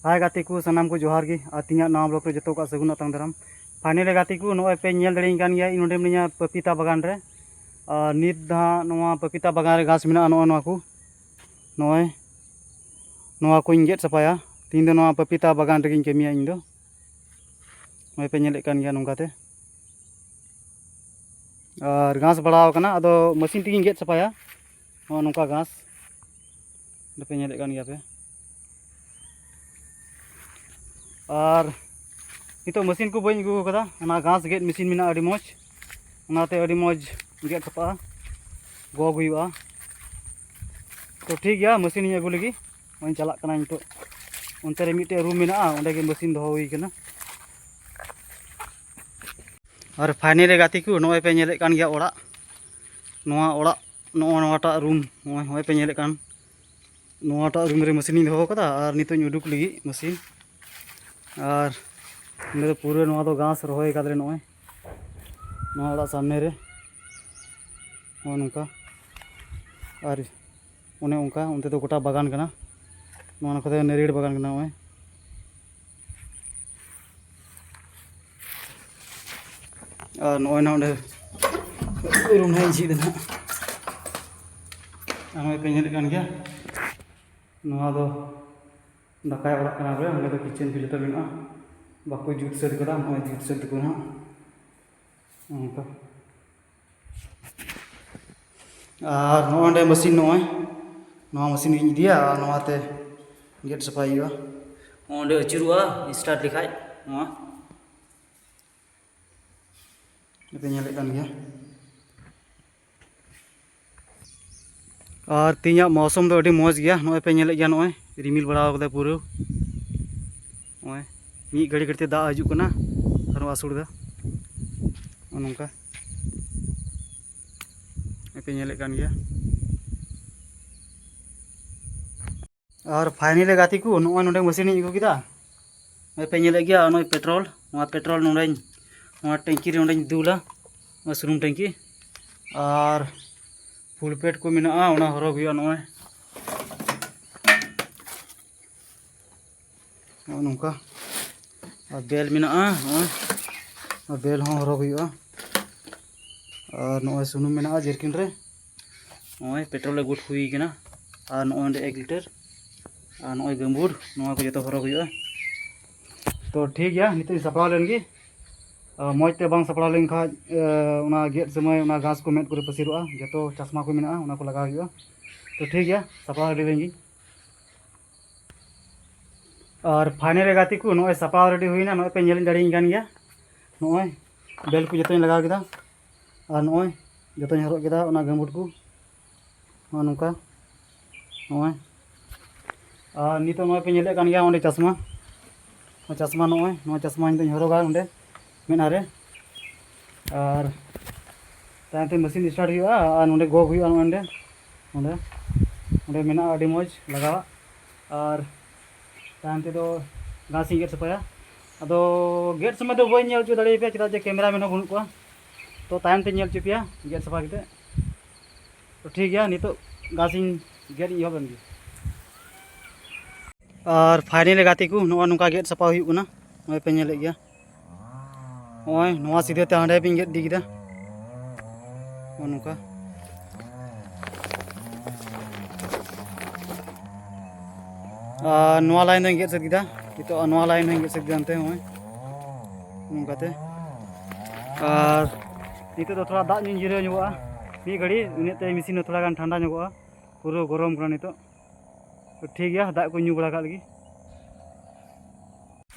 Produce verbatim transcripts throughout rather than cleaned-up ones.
ᱦᱟᱭ ᱜᱟᱛᱮ ᱠᱚ, ᱥᱟᱱᱟᱢ ᱠᱚ ᱡᱚᱦᱟᱨ ᱜᱮ᱾ ᱟᱨ ᱛᱮᱦᱮᱧᱟᱜ ᱱᱟᱣᱟ vlog ᱨᱮ ᱡᱚᱛᱚ ᱠᱚᱣᱟᱜ ᱥᱟᱹᱜᱩᱱ ᱟᱛᱟᱝ ᱫᱟᱨᱟᱢ᱾ Finally ᱜᱟᱛᱮ ᱠᱚ, ᱱᱚᱜᱼᱚᱭ ᱯᱮ ᱧᱮᱞ ᱫᱟᱲᱮᱭᱟᱹᱧ ᱠᱟᱱ ᱜᱮᱭᱟ, ᱤᱧ ᱱᱚᱰᱮ ᱢᱤᱱᱟᱹᱧᱟ ᱯᱟᱯᱤᱛᱟ ᱵᱟᱜᱟᱱ ᱨᱮ᱾ ᱟᱨ ᱱᱤᱛ ᱫᱚ ᱦᱟᱸᱜ ᱱᱚᱣᱟ ᱯᱟᱯᱤᱛᱟ ᱵᱟᱜᱟᱱ ᱨᱮ ᱜᱷᱟᱥ ᱢᱮᱱᱟᱜᱼᱟ, ᱱᱚᱜᱼᱚᱭ ᱱᱚᱣᱟ ᱠᱚ, ᱱᱚᱜᱼᱚᱭ ᱱᱚᱣᱟ ᱠᱚᱧ ᱜᱮᱫ ᱥᱟᱯᱷᱟᱭᱟ᱾ ᱛᱮᱦᱮᱧ ᱫᱚ ᱱᱚᱣᱟ ᱯᱟᱯᱤᱛᱟ ᱵᱟᱜᱟᱱ ᱨᱮᱜᱮᱧ ᱠᱟᱹᱢᱤᱭᱟ ᱤᱧ ᱫᱚ᱾ ᱱᱚᱜᱼᱚᱭ ᱯᱮ ᱧᱮᱞᱮᱫ ᱠᱟᱱ ᱜᱮᱭᱟ ᱱᱚᱝᱠᱟᱛᱮ᱾ ᱟᱨ ᱜᱷᱟᱥ ᱵᱟᱲᱟᱣ ᱠᱟᱱᱟ, ᱟᱫᱚ ᱢᱮᱥᱤᱱ ᱛᱮᱜᱮᱧ ᱜᱮᱫ ᱥᱟᱯᱷᱟᱭᱟ᱾ ᱱᱚᱜᱼᱚ ᱱᱚᱝᱠᱟ ᱜᱷᱟᱥ ᱫᱚᱯᱮ ᱧᱮᱞᱮᱫ ᱠᱟᱱ ᱜᱮᱭᱟ ᱯᱮ᱾ ᱟᱨ ᱱᱤᱛᱚᱜ ᱢᱮᱥᱤᱱ ᱠᱚ ᱵᱟᱹᱧ ᱟᱹᱜᱩ ᱟᱠᱟᱫᱟ, ᱚᱱᱟ ᱜᱷᱟᱥ ᱜᱮᱫ ᱢᱮᱥᱤᱱ ᱢᱮᱱᱟᱜᱼᱟ, ᱟᱹᱰᱤ ᱢᱚᱡᱽ, ᱚᱱᱟᱛᱮ ᱟᱹᱰᱤ ᱢᱚᱡᱽ ᱜᱮᱫ ᱥᱟᱯᱷᱟᱜᱼᱟ, ᱜᱚᱜ ᱦᱩᱭᱩᱜᱼᱟ᱾ ᱛᱚ ᱴᱷᱤᱠ ᱜᱮᱭᱟ, ᱢᱮᱥᱤᱱ ᱤᱧ ᱟᱹᱜᱩ ᱞᱟᱹᱜᱤᱫ᱾ ᱱᱚᱜᱼᱚᱭ ᱪᱟᱞᱟᱜ ᱠᱟᱱᱟ ᱱᱤᱛᱚᱜ᱾ ᱚᱱᱛᱮ ᱨᱮ ᱢᱤᱫᱴᱮᱡ ᱨᱩᱢ ᱢᱮᱱᱟᱜᱼᱟ, ᱚᱸᱰᱮ ᱜᱮ ᱢᱮᱥᱤᱱ ᱫᱚᱦᱚ ᱦᱩᱭ ᱠᱟᱱᱟ᱾ ᱟᱨ finally ᱜᱟᱛᱮ ᱠᱚ, ᱱᱚᱜᱼᱚᱭ ᱯᱮ ᱧᱮᱞᱮᱫ ᱠᱟᱱ ᱜᱮᱭᱟ ᱚᱲᱟᱜ, ᱱᱚᱣᱟ ᱚᱲᱟᱜ, ᱱᱚᱜᱼᱚ ᱱᱚᱣᱟᱴᱟᱜ ᱨᱩᱢ, ᱱᱚᱜᱼᱚᱭ, ᱱᱚᱜᱼᱚᱭ ᱯᱮ ᱧᱮᱞᱮᱫ ᱠᱟᱱ ᱱᱚᱣᱟᱴᱟᱜ ᱨᱩᱢ ᱨᱮ ᱢᱮᱥᱤᱱᱤᱧ ᱫᱚᱦᱚ ᱠᱟᱫᱟ᱾ ᱟᱨ ᱱᱤᱛᱚᱜ ᱤᱧ ᱩᱰᱩᱠ ᱞᱟᱹᱜᱤᱫ ᱢᱮᱥᱤᱱ᱾ ᱟᱨ ᱱᱚᱸᱰᱮ ᱫᱚ ᱯᱩᱨᱟᱹ ᱱᱚᱣᱟ ᱫᱚ ᱜᱷᱟᱥ ᱨᱚᱦᱚᱭ ᱠᱟᱫᱟᱞᱮ ᱱᱚᱜᱼᱚᱭ ᱱᱚᱣᱟ ᱚᱲᱟᱜ ᱥᱟᱢᱱᱮ ᱨᱮ, ᱱᱚᱜᱼᱚ ᱱᱚᱝᱠᱟ᱾ ᱟᱨ ᱚᱱᱮ ᱚᱱᱠᱟ ᱚᱱᱛᱮ ᱫᱚ ᱜᱚᱴᱟ ᱵᱟᱜᱟᱱ ᱠᱟᱱᱟ, ᱱᱚᱣᱟ ᱠᱚᱫᱚ ᱱᱟᱹᱨᱭᱟᱹᱲ ᱵᱟᱜᱟᱱ ᱠᱟᱱᱟ ᱱᱚᱜᱼᱚᱭ᱾ ᱟᱨ ᱱᱚᱜᱼᱚᱭ ᱱᱟ ᱚᱸᱰᱮ ᱨᱩᱢ ᱱᱟᱦᱟᱜ ᱤᱧ ᱡᱷᱤᱡ ᱮᱫᱟ ᱱᱟᱦᱟᱜ᱾ ᱟᱨ ᱱᱚᱜᱼᱚᱭ ᱯᱮ ᱧᱮᱞᱮᱫ ᱠᱟᱱ ᱜᱮᱭᱟ, ᱱᱚᱣᱟ ᱫᱚ ᱫᱟᱠᱟᱭ ᱚᱲᱟᱜ ᱠᱟᱱᱟ ᱨᱮ, ᱚᱸᱰᱮ ᱫᱚ ᱠᱤᱪᱮᱱ ᱠᱚ ᱡᱚᱛᱚ ᱢᱮᱱᱟᱜᱼᱟ᱾ ᱵᱟᱠᱚ ᱡᱩᱛ ᱥᱟᱹᱛ ᱠᱟᱫᱟ, ᱱᱚᱜᱼᱚᱭ ᱡᱩᱛ ᱥᱟᱹᱛ ᱫᱟᱠᱚ ᱱᱟᱦᱟᱜ ᱱᱚᱝᱠᱟ᱾ ᱟᱨ ᱱᱚᱜᱼᱚᱭ ᱱᱚᱸᱰᱮ ᱢᱮᱥᱤᱱ, ᱱᱚᱜᱼᱚᱭ ᱱᱚᱣᱟ ᱢᱮᱥᱤᱱ ᱤᱧ ᱤᱫᱤᱭᱟ ᱟᱨ ᱱᱚᱣᱟᱛᱮ ᱜᱮᱫ ᱥᱟᱯᱷᱟᱭ ᱦᱩᱭᱩᱜᱼᱟ᱾ ᱱᱚᱸᱰᱮ ᱟᱹᱪᱩᱨᱚᱜᱼᱟ, start ᱞᱮᱠᱷᱟᱡ ᱱᱚᱣᱟ᱾ ᱯᱮ ᱧᱮᱞᱮᱫ ᱠᱟᱱ ᱜᱮᱭᱟ᱾ ᱟᱨ ᱛᱮᱦᱮᱧᱟᱜ ᱢᱳᱥᱚᱢ ᱫᱚ ᱟᱹᱰᱤ ᱢᱚᱡᱽ ᱜᱮᱭᱟ᱾ ᱱᱚᱜᱼᱚᱭ ᱯᱮ ᱧᱮᱞᱮᱫ ᱜᱮᱭᱟ, ᱱᱚᱜᱼᱚᱭ ᱨᱤᱢᱤᱞ ᱵᱟᱲᱟ ᱠᱟᱫᱟᱭ ᱯᱩᱨᱟᱹ᱾ ᱱᱚᱜᱼᱚᱭ ᱢᱤᱫ ᱜᱷᱟᱹᱲᱤ ᱜᱷᱟᱹᱲᱤ ᱛᱮ ᱫᱟᱜ ᱦᱤᱡᱩᱜ ᱠᱟᱱᱟ, ᱟᱨᱦᱚᱸ ᱟᱹᱥᱩᱲ ᱮᱫᱟ᱾ ᱱᱚᱜᱼᱚ ᱱᱚᱝᱠᱟ ᱯᱮ ᱧᱮᱞᱮᱫ ᱠᱟᱱ ᱜᱮᱭᱟ᱾ ᱟᱨ finally ᱜᱟᱛᱮ ᱠᱚ, ᱱᱚᱜᱼᱚᱭ ᱱᱚᱰᱮ ᱢᱮᱥᱤᱱ ᱤᱧ ᱟᱹᱜᱩ ᱠᱮᱫᱟ᱾ ᱱᱚᱜᱼᱚᱭ ᱯᱮ ᱧᱮᱞᱮᱫ ᱜᱮᱭᱟ, ᱱᱚᱜᱼᱚᱭ ᱯᱮᱴᱨᱳᱞ, ᱱᱚᱣᱟ ᱯᱮᱴᱨᱳᱞ ᱱᱚᱰᱮᱧ, ᱱᱚᱣᱟ ᱴᱮᱝᱠᱤ ᱨᱮ ᱱᱚᱰᱮᱧ ᱫᱩᱞᱟ, ᱱᱚᱣᱟ ᱥᱩᱱᱩᱢ ᱴᱮᱝᱠᱤ᱾ ᱟᱨ ᱯᱷᱩᱞ ᱯᱮᱰ ᱠᱚ ᱢᱮᱱᱟᱜᱼᱟ, ᱚᱱᱟ ᱦᱚᱨᱚᱜ ᱦᱩᱭᱩᱜᱼᱟ ᱱᱚᱜᱼᱚᱭ᱾ ᱱᱚᱜᱼᱚ ᱱᱚᱝᱠᱟ᱾ ᱟᱨ ᱵᱮᱞ ᱢᱮᱱᱟᱜᱼᱟ, ᱱᱚᱜᱼᱚᱭ᱾ ᱟᱨ ᱵᱮᱞ ᱦᱚᱸ ᱦᱚᱨᱚᱜ ᱦᱩᱭᱩᱜᱼᱟ᱾ ᱟᱨ ᱱᱚᱜᱼᱚᱭ ᱥᱩᱱᱩᱢ ᱢᱮᱱᱟᱜᱼᱟ ᱡᱮᱨᱠᱤᱱ ᱨᱮ᱾ ᱱᱚᱜᱼᱚᱭ ᱯᱮᱴᱨᱳᱞ ᱟᱹᱜᱩ ᱦᱩᱭ ᱠᱟᱱᱟ᱾ ᱟᱨ ᱱᱚᱜᱼᱚᱭ ᱚᱸᱰᱮ ᱮᱠ ᱞᱤᱴᱟᱨ᱾ ᱟᱨ ᱱᱚᱜᱼᱚᱭ ᱜᱟᱹᱢᱵᱩᱴ, ᱱᱚᱣᱟ ᱠᱚ ᱡᱚᱛᱚ ᱦᱚᱨᱚᱜ ᱦᱩᱭᱩᱜᱼᱟ᱾ ᱛᱚ ᱴᱷᱤᱠ ᱜᱮᱭᱟ, ᱱᱤᱛᱚᱜ ᱤᱧ ᱥᱟᱯᱲᱟᱣ ᱞᱮᱱ ᱜᱮ᱾ ᱟᱨ ᱢᱚᱡᱽ ᱛᱮ ᱵᱟᱝ ᱥᱟᱯᱲᱟᱣ ᱞᱮᱱᱠᱷᱟᱡ, ᱮ, ᱚᱱᱟ ᱜᱮᱫ ᱥᱚᱢᱚᱭ ᱚᱱᱟ ᱜᱷᱟᱥ ᱠᱚ ᱢᱮᱫ ᱠᱚᱨᱮ ᱯᱟᱹᱥᱤᱨᱚᱜᱼᱟ᱾ ᱡᱚᱛᱚ ᱪᱟᱥᱢᱟ ᱠᱚ ᱢᱮᱱᱟᱜᱼᱟ, ᱚᱱᱟ ᱠᱚ ᱞᱟᱜᱟᱣ ᱦᱩᱭᱩᱜᱼᱟ᱾ ᱛᱚ ᱴᱷᱤᱠ ᱜᱮᱭᱟ, ᱥᱟᱯᱲᱟᱣ ᱨᱮᱰᱤ ᱞᱮᱱ ᱜᱤᱧ᱾ ᱟᱨ ᱯᱷᱟᱭᱱᱟᱞ ᱨᱮ ᱜᱟᱛᱮ ᱠᱚ, ᱱᱚᱜᱼᱚᱭ ᱥᱟᱯᱲᱟᱣ ᱨᱮᱰᱤ ᱦᱩᱭᱱᱟ᱾ ᱱᱚᱜᱼᱚᱭ ᱯᱮ ᱧᱮᱞ ᱫᱟᱲᱮᱭᱟᱹᱧ ᱠᱟᱱ ᱜᱮᱭᱟ᱾ ᱱᱚᱜᱼᱚᱭ ᱵᱮᱞ ᱠᱚ ᱡᱚᱛᱚᱧ ᱞᱟᱜᱟᱣ ᱠᱮᱫᱟ᱾ ᱟᱨ ᱱᱚᱜᱼᱚᱭ ᱡᱚᱛᱚᱧ ᱦᱚᱨᱚᱜ ᱠᱮᱫᱟ ᱚᱱᱟ ᱜᱟᱢᱵᱩᱴ ᱠᱚ᱾ ᱱᱚᱜᱼᱚ ᱱᱚᱝᱠᱟ᱾ ᱱᱚᱜᱼᱚᱭ᱾ ᱟᱨ ᱱᱤᱛᱚᱜ ᱱᱚᱜᱼᱚᱭ ᱯᱮ ᱧᱮᱞᱮᱫ ᱠᱟᱱ ᱜᱮᱭᱟ ᱚᱸᱰᱮ ᱪᱟᱥᱢᱟ᱾ ᱱᱚᱣᱟ ᱪᱟᱥᱢᱟ ᱱᱚᱜᱼᱚᱭ, ᱱᱚᱣᱟ ᱪᱟᱥᱢᱟ ᱱᱤᱛᱚᱜ ᱤᱧ ᱦᱚᱨᱚᱜᱟ ᱚᱸᱰᱮ ᱢᱮᱫᱦᱟ ᱨᱮ᱾ ᱟᱨ ᱛᱟᱭᱚᱢ ᱛᱮ ᱢᱮᱥᱤᱱ ᱥᱴᱟᱨᱴ ᱦᱩᱭᱩᱜᱼᱟ ᱟᱨ ᱱᱚᱸᱰᱮ ᱜᱚᱜ ᱦᱩᱭᱩᱜᱼᱟ ᱱᱚᱜᱼᱚᱭ ᱱᱚᱸᱰᱮ᱾ ᱱᱚᱸᱰᱮ, ᱱᱚᱸᱰᱮ ᱢᱮᱱᱟᱜᱼᱟ ᱟᱹᱰᱤ ᱢᱚᱡᱽ ᱞᱟᱜᱟᱣᱟᱜ᱾ ᱟᱨ ᱛᱟᱭᱚᱢ ᱛᱮᱫᱚ ᱜᱷᱟᱥ ᱤᱧ ᱜᱮᱫ ᱥᱟᱯᱷᱟᱭᱟ᱾ ᱟᱫᱚ ᱜᱮᱫ ᱥᱚᱢᱚᱭ ᱫᱚ ᱵᱟᱹᱧ ᱧᱮᱞ ᱦᱚᱪᱚ ᱫᱟᱲᱮᱭᱟᱯᱮᱭᱟ, ᱪᱮᱫᱟᱜ ᱡᱮ ᱠᱮᱢᱮᱨᱟ ᱢᱮᱱ ᱦᱚᱸ ᱵᱟᱹᱱᱩᱜ ᱠᱚᱣᱟ᱾ ᱛᱚ ᱛᱟᱭᱚᱢ ᱛᱮᱧ ᱧᱮᱞ ᱦᱚᱪᱚ ᱯᱮᱭᱟ ᱜᱮᱫ ᱥᱟᱯᱷᱟ ᱠᱟᱛᱮᱫ᱾ ᱛᱚ ᱴᱷᱤᱠ ᱜᱮᱭᱟ, ᱱᱤᱛᱚᱜ ᱜᱷᱟᱥ ᱤᱧ ᱜᱮᱫ ᱤᱧ ᱮᱦᱚᱵ ᱮᱱ ᱜᱮ᱾ ᱟᱨ ᱯᱷᱟᱭᱱᱟᱞ ᱜᱟᱛᱮ ᱠᱚ, ᱱᱚᱜᱼᱚᱭ ᱱᱚᱝᱠᱟ ᱜᱮᱫ ᱥᱟᱯᱷᱟ ᱦᱩᱭᱩᱜ ᱠᱟᱱᱟ᱾ ᱱᱚᱜᱼᱚᱭ ᱯᱮ ᱧᱮᱞᱮᱫ ᱜᱮᱭᱟ, ᱱᱚᱜᱼᱚᱭ ᱱᱚᱣᱟ ᱥᱤᱫᱷᱟᱹ ᱛᱮ ᱦᱟᱸᱰᱮ ᱵᱤᱱ ᱜᱮᱫ ᱤᱫᱤ ᱠᱮᱫᱟ᱾ ᱱᱚᱜᱼᱚ ᱱᱚᱝᱠᱟ᱾ ᱟᱨ ᱱᱚᱣᱟ ᱞᱟᱭᱤᱱ ᱫᱚᱧ ᱜᱮᱫ ᱥᱟᱹᱛ ᱠᱮᱫᱟ᱾ ᱱᱤᱛᱚᱜ ᱱᱚᱣᱟ ᱞᱟᱭᱤᱱ ᱦᱚᱸᱧ ᱜᱮᱫ ᱥᱟᱹᱛ ᱠᱮᱫᱟ ᱱᱚᱛᱮ, ᱱᱚᱜᱼᱚᱭ ᱱᱚᱝᱠᱟᱛᱮ᱾ ᱟᱨ ᱱᱤᱛᱚᱜ ᱫᱚ ᱛᱷᱚᱲᱟ ᱫᱟᱜ ᱧᱩᱧ ᱡᱤᱨᱟᱹᱣ ᱧᱚᱜᱚᱜᱼᱟ ᱢᱤᱫ ᱜᱷᱟᱹᱲᱤᱡ, ᱤᱱᱟᱹᱜ ᱛᱮ ᱢᱮᱥᱤᱱ ᱦᱚᱸ ᱛᱷᱚᱲᱟ ᱜᱟᱱ ᱴᱷᱟᱱᱰᱟ ᱧᱚᱜᱚᱜᱼᱟ᱾ ᱯᱩᱨᱟᱹ ᱜᱚᱨᱚᱢ ᱠᱟᱱᱟ ᱱᱤᱛᱚᱜ᱾ ᱛᱚ ᱴᱷᱤᱠ ᱜᱮᱭᱟ, ᱫᱟᱜ ᱠᱚ ᱧᱩ ᱵᱟᱲᱟ ᱠᱟᱜ ᱞᱮᱜᱮ᱾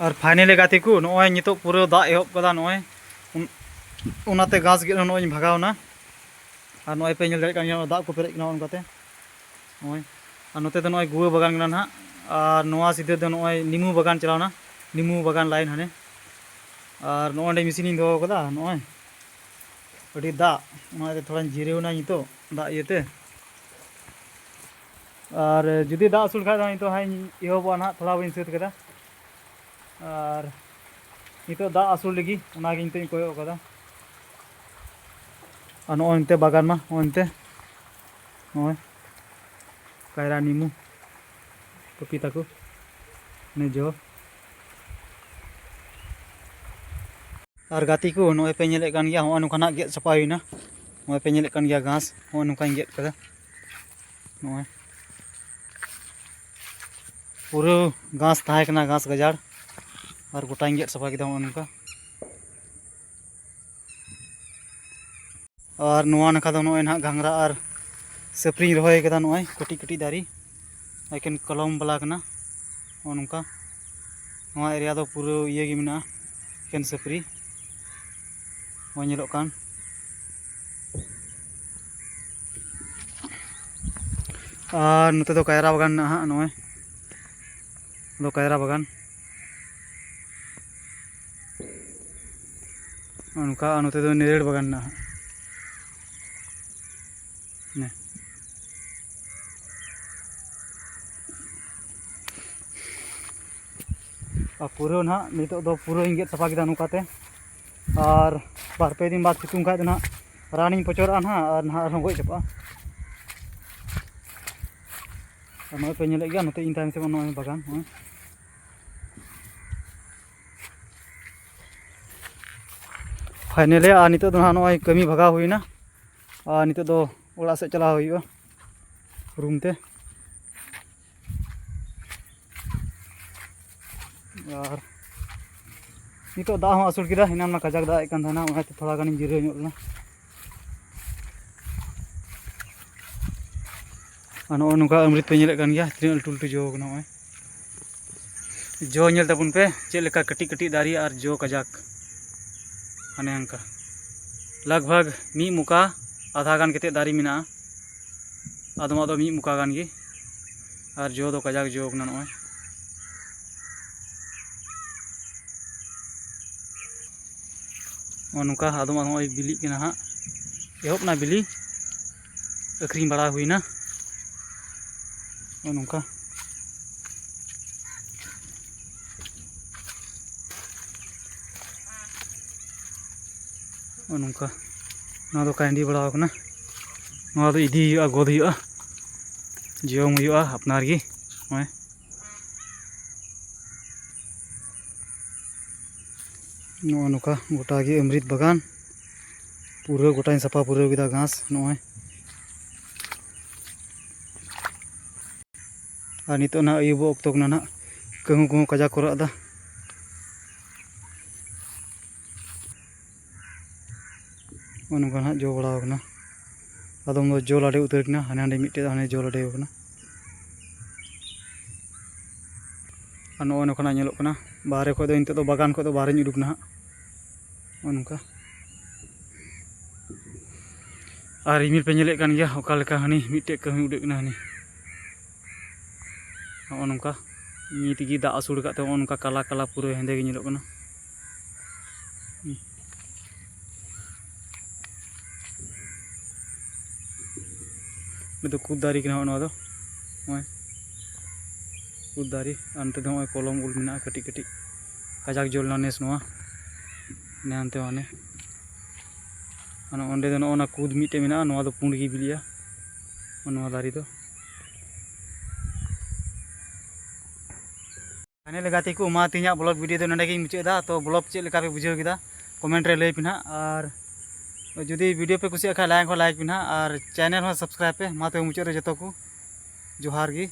ᱟᱨ ᱯᱷᱟᱭᱱᱟᱞᱤ ᱜᱟᱛᱮ ᱠᱚ, ᱱᱚᱜᱼᱚᱭ ᱱᱤᱛᱚᱜ ᱯᱩᱨᱟᱹ ᱫᱟᱜ ᱮᱦᱚᱵ ᱠᱟᱫᱟ᱾ ᱱᱚᱜᱼᱚᱭ ᱚᱱ-, ᱚᱱᱟᱛᱮ ᱜᱷᱟᱥ ᱜᱮᱫ ᱦᱚᱸ ᱱᱚᱜᱼᱚᱭ ᱤᱧ ᱵᱷᱟᱜᱟᱣ ᱱᱟ᱾ ᱟᱨ ᱱᱚᱜᱼᱚᱭ ᱯᱮ ᱧᱮᱞ ᱫᱟᱲᱮᱭᱟᱜ ᱠᱟᱱ ᱜᱮᱭᱟ, ᱫᱟᱜ ᱠᱚ ᱯᱮᱨᱮᱡ ᱠᱟᱱᱟ ᱚᱱᱠᱟᱛᱮ᱾ ᱱᱚᱜᱼᱚᱭ, ᱟᱨ ᱱᱚᱛᱮ ᱫᱚ ᱱᱚᱜᱼᱚᱭ ᱜᱩᱣᱟᱹ ᱵᱟᱜᱟᱱ ᱠᱟᱱᱟ ᱱᱟᱦᱟᱜ᱾ ᱟᱨ ᱱᱚᱣᱟ ᱥᱤᱫᱷᱟᱹ ᱫᱚ ᱱᱚᱜᱼᱚᱭ ᱱᱤᱢᱩ ᱵᱟᱜᱟᱱ ᱪᱟᱞᱟᱣᱱᱟ, ᱱᱤᱢᱩ ᱵᱟᱜᱟᱱ ᱞᱟᱭᱤᱱ ᱦᱟᱱᱮ᱾ ᱟᱨ ᱱᱚᱜᱼᱚᱭ ᱱᱚᱰᱮ ᱢᱮᱥᱤᱱᱤᱧ ᱫᱚᱦᱚ ᱠᱟᱫᱟ, ᱱᱚᱜᱼᱚᱭ ᱟᱹᱰᱤ ᱫᱟᱜ, ᱚᱱᱟᱛᱮ ᱛᱷᱚᱲᱟᱧ ᱡᱤᱨᱟᱹᱣ ᱮᱱᱟ ᱱᱤᱛᱚᱜ ᱫᱟᱜ ᱤᱭᱟᱹᱛᱮ᱾ ᱟᱨ ᱡᱩᱫᱤ ᱫᱟᱜ ᱟᱹᱥᱩᱲ ᱠᱷᱟᱡ ᱫᱚ ᱱᱤᱛᱚᱜ ᱦᱟᱸᱜ ᱤᱧ ᱮᱦᱚᱵᱚᱜᱼᱟ ᱱᱟᱦᱟᱜ, ᱛᱷᱚᱲᱟ ᱵᱟᱹᱧ ᱥᱟᱹᱛ ᱠᱟᱫᱟ᱾ ᱟᱨ ᱱᱤᱛᱚᱜ ᱫᱟᱜ ᱟᱹᱥᱩᱲ ᱞᱟᱹᱜᱤᱫ, ᱚᱱᱟᱜᱮ ᱱᱤᱛᱚᱜ ᱤᱧ ᱠᱚᱭᱚᱜ ᱠᱟᱫᱟ᱾ ᱟᱨ ᱱᱚᱜᱼᱚᱭ ᱱᱚᱱᱛᱮ ᱵᱟᱜᱟᱱ ᱢᱟ, ᱱᱚᱜᱼᱚᱭ ᱱᱚᱱᱛᱮ, ᱱᱚᱜᱼᱚᱭ ᱠᱟᱭᱨᱟ, ᱱᱤᱢᱩ, ᱯᱟᱯᱤᱛᱟ ᱠᱚ, ᱱᱤᱭᱟᱹ ᱡᱚ᱾ ᱟᱨ ᱜᱟᱛᱮ ᱠᱚ, ᱱᱚᱜᱼᱚᱭ ᱯᱮ ᱧᱮᱞᱮᱫ ᱠᱟᱱ ᱜᱮᱭᱟ, ᱦᱚᱸᱜᱼᱚᱭ ᱱᱚᱝᱠᱟᱱᱟᱜ ᱜᱮᱫ ᱥᱟᱯᱷᱟ ᱦᱩᱭᱱᱟ᱾ ᱱᱚᱜᱼᱚᱭ ᱯᱮ ᱧᱮᱞᱮᱫ ᱠᱟᱱ ᱜᱮᱭᱟ ᱜᱷᱟᱥ, ᱦᱚᱸᱜᱼᱚᱭ ᱱᱚᱝᱠᱟᱧ ᱜᱮᱫ ᱠᱟᱫᱟ᱾ ᱱᱚᱜᱼᱚᱭ ᱯᱩᱨᱟᱹ ᱜᱷᱟᱥ ᱛᱟᱦᱮᱸ ᱠᱟᱱᱟ, ᱜᱷᱟᱥ ᱜᱟᱡᱟᱲ, ᱟᱨ ᱜᱚᱴᱟᱧ ᱜᱮᱫ ᱥᱟᱯᱷᱟ ᱠᱮᱫᱟ ᱱᱚᱜᱼᱚ ᱱᱚᱝᱠᱟ᱾ ᱟᱨ ᱱᱚᱣᱟ ᱱᱟᱠᱷᱟ ᱫᱚ ᱱᱚᱜᱼᱚᱭ ᱱᱟᱦᱟᱜ ᱜᱷᱟᱝᱨᱟ ᱟᱨ ᱥᱟᱹᱯᱨᱤᱧ ᱨᱚᱦᱚᱭ ᱠᱟᱫᱟ, ᱱᱚᱜᱼᱚᱭ ᱠᱟᱹᱴᱤᱡ ᱠᱟᱹᱴᱤᱡ ᱫᱟᱨᱮ, ᱮᱠᱮᱱ ᱠᱚᱞᱚᱢ ᱵᱟᱞᱟ ᱠᱟᱱᱟ᱾ ᱱᱚᱜᱼᱚ ᱱᱚᱝᱠᱟ ᱱᱚᱣᱟ area ᱫᱚ ᱯᱩᱨᱟᱹ ᱤᱭᱟᱹ ᱜᱮ ᱢᱮᱱᱟᱜᱼᱟ, ᱮᱠᱮᱱ ᱥᱟᱹᱯᱨᱤ᱾ ᱱᱚᱜᱼᱚᱭ ᱧᱮᱞᱚᱜ ᱠᱟᱱ᱾ ᱟᱨ ᱱᱚᱛᱮ ᱫᱚ ᱠᱟᱭᱨᱟ ᱵᱟᱜᱟᱱ ᱢᱮᱱᱟᱜᱼᱟ ᱦᱟᱸᱜ, ᱱᱚᱜᱼᱚᱭ ᱫᱚ ᱠᱟᱭᱨᱟ ᱵᱟᱜᱟᱱ᱾ ᱚᱱᱠᱟ ᱱᱚᱛᱮ ᱫᱚ ᱱᱮᱨᱮᱲ ᱵᱟᱜᱟᱱ ᱢᱮᱱᱟᱜᱼᱟ ᱦᱟᱸᱜ᱾ ᱱᱮ᱾ ᱟᱨ ᱯᱩᱨᱟᱹ ᱱᱟᱦᱟᱜ ᱱᱤᱛᱚᱜ ᱫᱚ ᱯᱩᱨᱟᱹᱧ ᱜᱮᱫ ᱥᱟᱯᱷᱟ ᱠᱮᱫᱟ ᱱᱚᱝᱠᱟᱛᱮ᱾ ᱟᱨ ᱵᱟᱨ ᱯᱮ ᱫᱤᱱ ᱵᱟᱫᱽ ᱥᱤᱛᱩᱝ ᱠᱷᱟᱡ ᱫᱚ ᱱᱟᱦᱟᱜ ᱨᱟᱱᱤᱧ ᱯᱚᱪᱚᱨᱟᱜᱼᱟ ᱱᱟᱦᱟᱜ, ᱟᱨ ᱱᱟᱦᱟᱜ ᱟᱨᱦᱚᱸ ᱜᱚᱡ ᱪᱟᱵᱟᱜᱼᱟ᱾ ᱟᱨ ᱱᱚᱜᱼᱚᱭ ᱯᱮ ᱧᱮᱞᱮᱫ ᱜᱮᱭᱟ, ᱱᱚᱛᱮ ᱤᱧ ᱛᱟᱭᱚᱢ ᱥᱮᱫ ᱢᱟ ᱱᱚᱜᱼᱚᱭ ᱵᱟᱜᱟᱱ, ᱱᱚᱜᱼᱚᱭ᱾ Finally, ᱟᱨ ᱱᱤᱛᱚᱜ ᱫᱚ ᱱᱟᱦᱟᱜ ᱱᱚᱜᱼᱚᱭ ᱠᱟᱹᱢᱤ ᱵᱷᱟᱜᱟᱣ ᱦᱩᱭᱱᱟ᱾ ᱟᱨ ᱱᱤᱛᱚᱜ ᱫᱚ ᱚᱲᱟᱜ ᱥᱮᱫ ᱪᱟᱞᱟᱣ ᱦᱩᱭᱩᱜᱼᱟ, room ᱛᱮ᱾ ᱟᱨ ᱱᱤᱛᱚᱜ ᱫᱟᱜ ᱦᱚᱸ ᱟᱹᱥᱩᱲ ᱠᱮᱫᱟ, ᱮᱱᱟᱱ ᱢᱟ ᱠᱟᱡᱟᱠ ᱫᱟᱜ ᱮᱫ ᱠᱟᱱ ᱛᱟᱦᱮᱱᱟ, ᱚᱱᱟᱛᱮ ᱛᱷᱚᱲᱟ ᱜᱟᱱᱤᱧ ᱡᱤᱨᱟᱹᱣ ᱧᱚᱜ ᱞᱮᱱᱟ᱾ ᱟᱨ ᱱᱚᱜᱼᱚᱭ ᱱᱚᱝᱠᱟ ᱟᱢᱨᱤᱛ ᱯᱮ ᱧᱮᱞᱮᱫ ᱠᱟᱱ ᱜᱮᱭᱟ, ᱛᱤᱱᱟᱹᱜ ᱞᱟᱹᱴᱩ ᱞᱟᱹᱴᱩ ᱡᱚ ᱠᱟᱱᱟ᱾ ᱱᱚᱜᱼᱚᱭ ᱡᱚ ᱧᱮᱞ ᱛᱟᱵᱚᱱ ᱯᱮ, ᱪᱮᱫ ᱞᱮᱠᱟ ᱠᱟᱹᱴᱤᱡ ᱠᱟᱹᱴᱤᱡ ᱫᱟᱨᱮ ᱟᱨ ᱡᱚ ᱠᱟᱡᱟᱠ᱾ ᱚᱱᱮ ᱚᱱᱠᱟ ᱞᱟᱜᱽ ᱵᱷᱟᱜᱽ ᱢᱤᱫ ᱢᱚᱠᱟ ᱟᱫᱷᱟ ᱜᱟᱱ ᱠᱟᱛᱮᱫ ᱫᱟᱨᱮ ᱢᱮᱱᱟᱜᱼᱟ, ᱟᱫᱚᱢᱟᱜ ᱫᱚ ᱢᱤᱫ ᱢᱚᱠᱟ ᱜᱟᱱ ᱜᱮ᱾ ᱟᱨ ᱡᱚ ᱫᱚ ᱠᱟᱡᱟᱠ ᱡᱚ ᱠᱟᱱᱟ ᱱᱚᱜᱼᱚᱭ᱾ ᱱᱚᱜᱼᱚ ᱱᱚᱝᱠᱟ ᱟᱫᱚᱢ ᱟᱫᱚᱢ ᱱᱚᱜᱼᱚᱭ ᱵᱤᱞᱤᱜ ᱠᱟᱱᱟ ᱦᱟᱸᱜ, ᱮᱦᱚᱵ ᱮᱱᱟ ᱵᱤᱞᱤ, ᱟᱹᱠᱷᱨᱤᱧ ᱵᱟᱲᱟ ᱦᱩᱭᱱᱟ᱾ ᱱᱚᱜᱼᱚ ᱱᱚᱝᱠᱟ᱾ ᱱᱚᱜᱼᱚ ᱱᱚᱝᱠᱟ᱾ ᱱᱚᱣᱟ ᱫᱚ ᱠᱟᱭᱰᱤ ᱵᱟᱲᱟᱣ ᱠᱟᱱᱟ, ᱱᱚᱣᱟ ᱫᱚ ᱤᱫᱤ ᱦᱩᱭᱩᱜᱼᱟ, ᱜᱚᱫ ᱦᱩᱭᱩᱜᱼᱟ, ᱡᱚᱢ ᱦᱩᱭᱩᱜᱼᱟ ᱟᱯᱱᱟᱨ ᱜᱮ᱾ ᱱᱚᱜᱼᱚᱭ᱾ ᱱᱚᱜᱼᱚ ᱱᱚᱝᱠᱟ ᱜᱚᱴᱟ ᱜᱮ ᱟᱢᱨᱤᱛ ᱵᱟᱜᱟᱱ, ᱯᱩᱨᱟᱹ ᱜᱚᱴᱟᱧ ᱥᱟᱯᱷᱟ ᱯᱩᱨᱟᱹᱣ ᱠᱮᱫᱟ ᱜᱷᱟᱥ ᱱᱚᱜᱼᱚᱭ᱾ ᱟᱨ ᱱᱤᱛᱚᱜ ᱱᱟᱦᱟᱜ ᱟᱹᱭᱩᱵᱚᱜ ᱚᱠᱛᱚ ᱠᱟᱱᱟ ᱱᱟᱦᱟᱜ, ᱠᱟᱹᱦᱩ ᱠᱚᱦᱚᱸ ᱠᱟᱡᱟᱠ ᱠᱚ ᱨᱟᱜ ᱮᱫᱟ᱾ ᱱᱚᱜᱼᱚ ᱱᱚᱝᱠᱟ ᱱᱟᱦᱟᱜ ᱡᱚ ᱵᱟᱲᱟᱣ ᱠᱟᱱᱟ᱾ ᱟᱫᱚᱢ ᱫᱚ ᱡᱚ ᱞᱟᱰᱮ ᱩᱛᱟᱹᱨ ᱠᱟᱱᱟ, ᱦᱟᱱᱮ ᱦᱟᱸᱰᱮ ᱢᱤᱫᱴᱮᱡ ᱫᱚ ᱦᱟᱱᱮ ᱡᱚ ᱞᱟᱰᱮ ᱠᱟᱱᱟ᱾ ᱟᱨ ᱱᱚᱜᱼᱚᱭ ᱱᱚᱝᱠᱟᱱᱟᱜ ᱧᱮᱞᱚᱜ ᱠᱟᱱᱟ ᱵᱟᱦᱨᱮ ᱠᱷᱚᱡ ᱫᱚ, ᱱᱤᱛᱚᱜ ᱫᱚ ᱵᱟᱜᱟᱱ ᱠᱷᱚᱡ ᱫᱚ ᱵᱟᱦᱨᱮᱧ ᱩᱰᱩᱠ ᱱᱟᱦᱟᱜ᱾ ᱱᱚᱜᱼᱚ ᱱᱚᱝᱠᱟ᱾ ᱟᱨ ᱨᱤᱢᱤᱞ ᱯᱮ ᱧᱮᱞᱮᱫ ᱠᱟᱱ ᱜᱮᱭᱟ ᱚᱠᱟ ᱞᱮᱠᱟ, ᱦᱟᱹᱱᱤ ᱢᱤᱫᱴᱮᱡ ᱠᱟᱹᱦᱩᱭ ᱩᱰᱩᱠ ᱮᱱᱟ ᱦᱟᱹᱱᱤ᱾ ᱱᱚᱜᱼᱚ ᱱᱚᱝᱠᱟ ᱱᱤᱛ ᱜᱮ ᱫᱟᱜ ᱟᱹᱥᱩᱲ ᱟᱠᱟᱫ ᱛᱮ ᱱᱚᱜᱼᱚ ᱱᱚᱝᱠᱟ ᱠᱟᱞᱟ ᱠᱟᱞᱟ ᱯᱩᱨᱟᱹ ᱦᱮᱸᱫᱮ ᱜᱮ ᱧᱮᱞᱚᱜ ᱠᱟᱱᱟ᱾ ᱱᱚᱣᱟ ᱫᱚ ᱠᱩᱫ ᱫᱟᱨᱮ ᱠᱟᱱᱟ, ᱱᱚᱣᱟ ᱫᱚ ᱱᱚᱜᱼᱚᱭ ᱠᱩᱫ ᱫᱟᱨᱮ᱾ ᱟᱨ ᱱᱚᱛᱮ ᱫᱚ ᱱᱚᱜᱼᱚᱭ ᱠᱚᱞᱚᱢ ᱩᱞ ᱢᱮᱱᱟᱜᱼᱟ ᱠᱟᱹᱴᱤᱡ ᱠᱟᱹᱴᱤᱡ, ᱠᱟᱡᱟᱠ ᱡᱚ ᱞᱮᱱᱟ ᱱᱮᱥ ᱱᱚᱣᱟ᱾ ᱦᱟᱱᱮ ᱦᱟᱱᱛᱮ ᱢᱟᱱᱮ ᱟᱨ ᱚᱸᱰᱮ ᱫᱚ ᱱᱚᱜᱼᱚ ᱱᱟ ᱠᱩᱫ ᱢᱤᱫᱴᱮᱡ ᱢᱮᱱᱟᱜᱼᱟ, ᱱᱚᱣᱟ ᱫᱚ ᱯᱩᱸᱰ ᱜᱮ ᱵᱤᱞᱤᱜᱼᱟ ᱱᱚᱣᱟ ᱫᱟᱨᱮ ᱫᱚ᱾ ᱯᱷᱟᱭᱱᱟᱞ ᱜᱟᱛᱮ ᱠᱚ, ᱢᱟ ᱛᱮᱦᱮᱧᱟᱜ ᱵᱞᱚᱜ ᱵᱷᱤᱰᱤᱭᱳ ᱫᱚ ᱱᱚᱸᱰᱮ ᱜᱤᱧ ᱢᱩᱪᱟᱹᱫ ᱮᱫᱟ᱾ ᱛᱚ ᱵᱞᱚᱜ ᱪᱮᱫ ᱞᱮᱠᱟ ᱯᱮ ᱵᱩᱡᱷᱟᱹᱣ ᱠᱮᱫᱟ, ᱠᱚᱢᱮᱱᱴ ᱨᱮ ᱞᱟᱹᱭ ᱯᱮ ᱱᱟᱦᱟᱜ᱾ ᱟᱨ ᱡᱩᱫᱤ ᱵᱷᱤᱰᱤᱭᱳ ᱯᱮ ᱠᱩᱥᱤᱭᱟᱜ ᱠᱷᱟᱱ ᱞᱟᱭᱤᱠ ᱦᱚᱸ ᱞᱟᱭᱤᱠ ᱯᱮ ᱱᱟᱦᱟᱜ, ᱟᱨ ᱪᱮᱱᱮᱞ ᱦᱚᱸ ᱥᱟᱵᱥᱠᱨᱟᱭᱤᱵ ᱯᱮ᱾ ᱢᱟ ᱛᱚᱵᱮ ᱢᱩᱪᱟᱹᱫ ᱨᱮ ᱡᱚᱛᱚ ᱠᱚ ᱡᱚᱦᱟᱨ ᱜᱮ᱾